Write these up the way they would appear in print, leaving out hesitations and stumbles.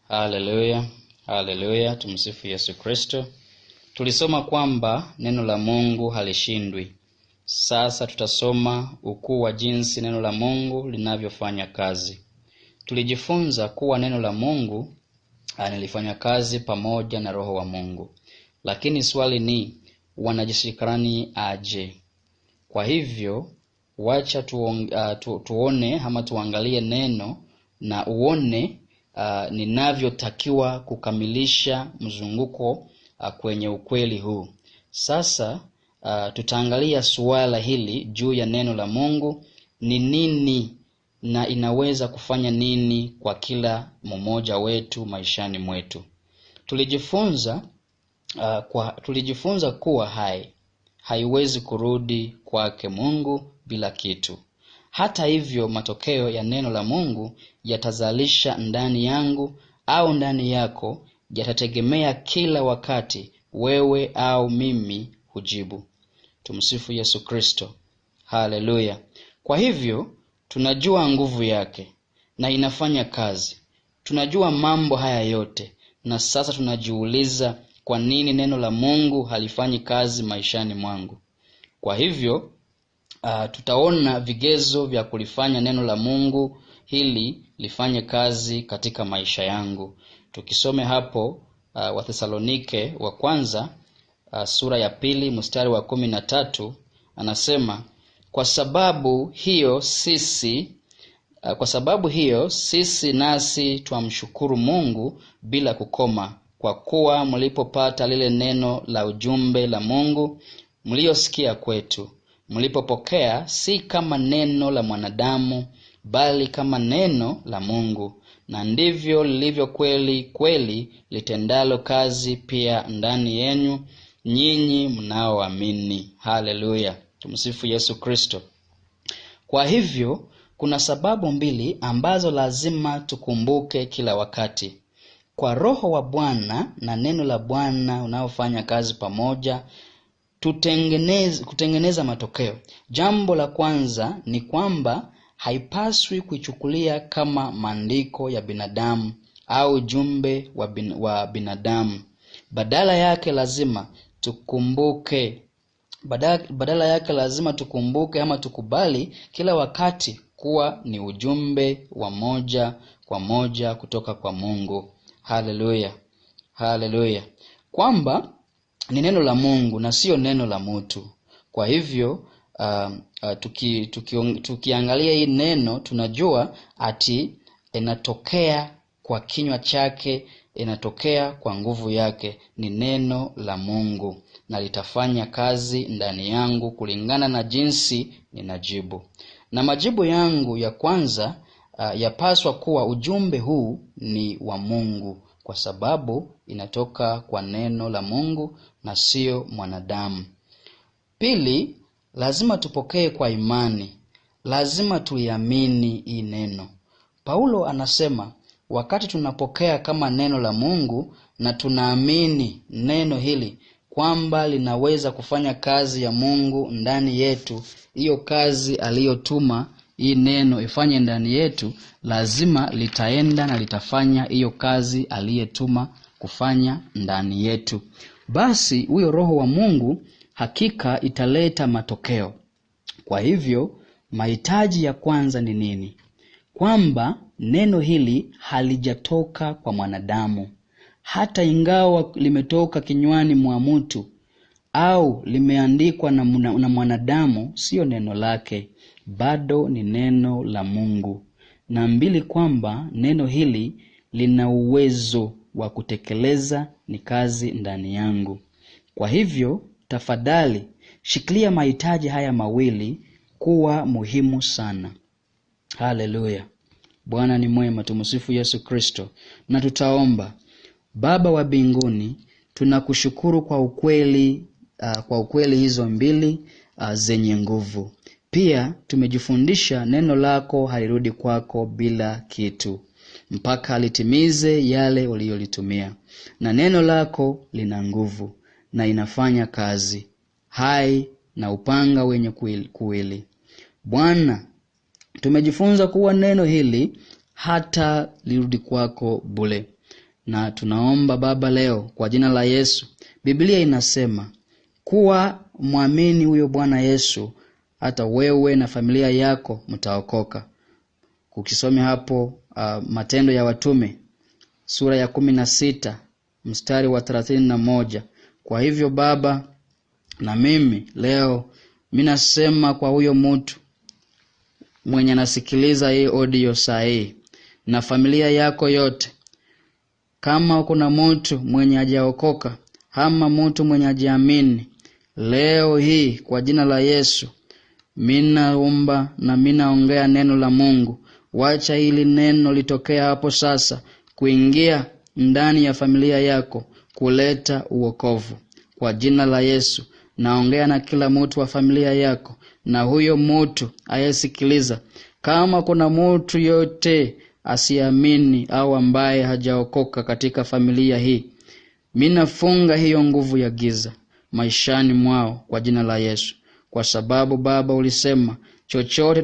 Haleluya, haleluya, tumsifu Yesu Kristo. Tulisoma kwamba neno la Mungu halishindwi. Sasa tutasoma ukuu wa jinsi neno la Mungu linavyofanya kazi. Tulijifunza kuwa neno la Mungu lilifanya kazi pamoja na Roho wa Mungu, lakini swali ni wanajishikirani aje? Kwa hivyo wacha tuone ama tuangalie neno na uone ninavyotakiwa kukamilisha mzunguko kwenye ukweli huu. Sasa tutaangalia suala hili juu ya neno la Mungu ni nini na inaweza kufanya nini kwa kila mmoja wetu maishani mwetu. Tulijifunza kuwa haiwezi kurudi kwake Mungu bila kitu. Hata hivyo, matokeo ya neno la Mungu yatazalisha ndani yangu au ndani yako yatategemea kila wakati wewe au mimi hujibu. Tumsifu Yesu Kristo. Haleluya. Kwa hivyo tunajua nguvu yake na inafanya kazi. Tunajua mambo haya yote, na sasa tunajiuliza kwa nini neno la Mungu halifanyi kazi maishani mwangu. Kwa hivyo tutaona vigezo vya kulifanya neno la Mungu hili lifanye kazi katika maisha yangu. Tukisome hapo Wathesalonike wa kwanza sura ya 2 mstari wa 13, anasema kwa sababu hiyo sisi nasi twamshukuru Mungu bila kukoma, kwa kuwa mlipopata lile neno la ujumbe la Mungu mliosikia kwetu, mlipopokea si kama neno la mwanadamu, bali kama neno la Mungu, na ndivyo lilivyo kweli kweli, litendalo kazi pia ndani yenu nyinyi mnaoamini. Haleluya, tumsifu Yesu Kristo. Kwa hivyo kuna sababu mbili ambazo lazima tukumbuke kila wakati. Kwa Roho wa Bwana na neno la Bwana unaofanya kazi pamoja, kutengeneza matokeo. Jambo la kwanza ni kwamba haipaswi kuichukulia kama maandiko ya binadamu au jumbe wa binadamu. Badala yake lazima tukumbuke ama tukubali kila wakati kuwa ni ujumbe wa moja kwa moja kutoka kwa Mungu. Haleluya, haleluya. Kwamba ni neno la Mungu na sio neno la mtu. Kwa hivyo tukiangalia hii neno tunajua ati inatokea kwa kinywa chake, inatokea kwa nguvu yake. Ni neno la Mungu na litafanya kazi ndani yangu kulingana na jinsi ninajibu. Na majibu yangu ya kwanza yapaswa kuwa ujumbe huu ni wa Mungu, kwa sababu inatoka kwa neno la Mungu na sio mwanadamu. Pili, lazima tupokee kwa imani. Lazima tuiamini hii neno. Paulo anasema wakati tunapokea kama neno la Mungu na tunaamini neno hili kwamba linaweza kufanya kazi ya Mungu ndani yetu, hiyo kazi aliyotuma hii neno ifanye ndani yetu, lazima litaenda na litafanya hiyo kazi aliyetuma kufanya ndani yetu. Basi huyo Roho wa Mungu hakika italeta matokeo. Kwa hivyo mahitaji ya kwanza ni nini? Kwamba neno hili halijatoka kwa mwanadamu, hata ingawa limetoka kinywani mwa mtu au limeandikwa na mwanadamu, sio neno lake, bado ni neno la Mungu. Na mbili, kwamba neno hili lina uwezo wa kutekeleza ni kazi ndani yangu. Kwa hivyo tafadhali shikilia mahitaji haya mawili kuwa muhimu sana. Haleluya. Bwana ni mwema, tumsifu Yesu Kristo. Na tutaomba. Baba wa mbinguni, tunakushukuru kwa ukweli hizo mbili zenye nguvu. Pia tumejifundisha neno lako halirudi kwako bila kitu, mpaka litimize yale uliyolitumia. Na neno lako lina nguvu na inafanya kazi, hai na upanga wenye kuwili. Bwana, tumejifunza kuwa neno hili hata lirudi kwako bure. Na tunaomba Baba leo kwa jina la Yesu. Biblia inasema kuwa mwamini huyo Bwana Yesu, hata wewe na familia yako mtaokoka. Ukisome hapo Matendo ya Watume sura ya 16 mstari wa 31. Kwa hivyo Baba, na mimi leo minasema kwa huyo mtu mwenye anasikiliza hii audio saa hii na familia yako yote, kama kuna mtu mwenye hajaokoka ama mtu mwenye hajaamini, leo hii kwa jina la Yesu minaomba na minaongea neno la Mungu. Wacha hili neno litokea hapo sasa kuingia ndani ya familia yako kuleta uokovu kwa jina la Yesu. Naongea na kila mtu wa familia yako na huyo mtu ayesikiliza. Kama kuna mtu yote asiamini au ambaye hajaokoka katika familia hii, minafunga hiyo nguvu ya giza maishani mwao kwa jina la Yesu. Kwa sababu Baba ulisema chochote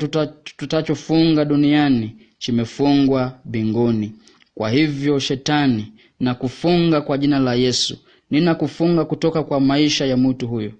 tutachofunga duniani chimefungwa mbinguni. Kwa hivyo shetani, na kufunga kwa jina la Yesu. Ninakufunga kutoka kwa maisha ya mtu huyo,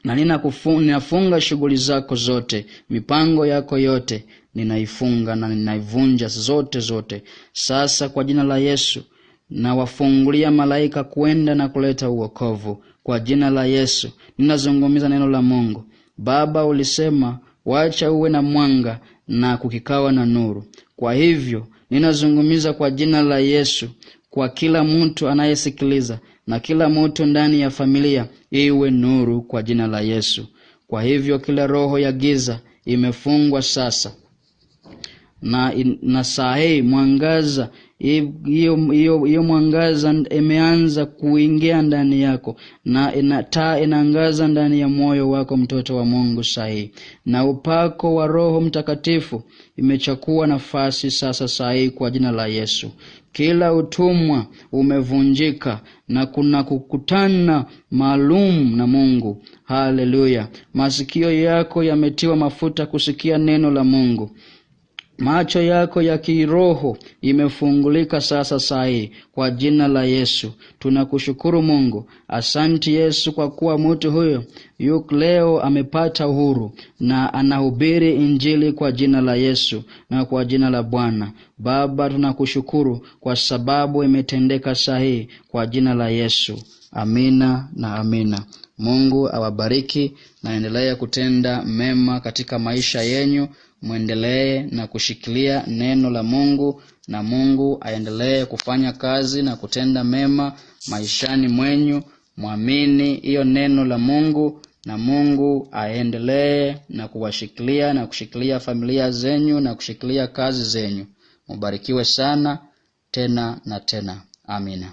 na ninafunga shughuli zako zote, mipango yako yote ninaifunga na ninaivunja zote zote. Sasa kwa jina la Yesu nawafungulia malaika kwenda na kuleta uokovu kwa jina la Yesu. Ninazungumza neno la Mungu. Baba ulisema wacha uwe na mwanga na kukikawa na nuru. Kwa hivyo ninazungumza kwa jina la Yesu kwa kila mtu anayesikiliza na kila mtu ndani ya familia iwe nuru kwa jina la Yesu. Kwa hivyo kila roho ya giza imefungwa sasa, na saa hii mwangaza hiyo mwangaza imeanza kuingia ndani yako, na taa inaangaza ndani ya moyo wako, mtoto wa Mungu sahihi, na upako wa Roho Mtakatifu imechukua nafasi sasa sahihi kwa jina la Yesu. Kila utumwa umevunjika na kuna kukutana maalum na Mungu. Haleluya! Masikio yako yametiwa mafuta kusikia neno la Mungu. Macho yako ya kiroho imefungulika sasa sahi kwa jina la Yesu. Tunakushukuru Mungu. Asante Yesu kwa kuwa mtu huyo leo amepata uhuru na anahubiri Injili kwa jina la Yesu na kwa jina la Bwana. Baba, tunakushukuru kwa sababu imetendeka sahi kwa jina la Yesu. Amina na amina. Mungu awabariki na endelea kutenda mema katika maisha yenyu. Muendelee na kushikilia neno la Mungu, na Mungu aendelee kufanya kazi na kutenda mema maishani mwenyu. Muamini hiyo neno la Mungu, na Mungu aendelee na kuwashikilia na kushikilia familia zenyu na kushikilia kazi zenyu. Mubarikiwe sana tena na tena. Amina.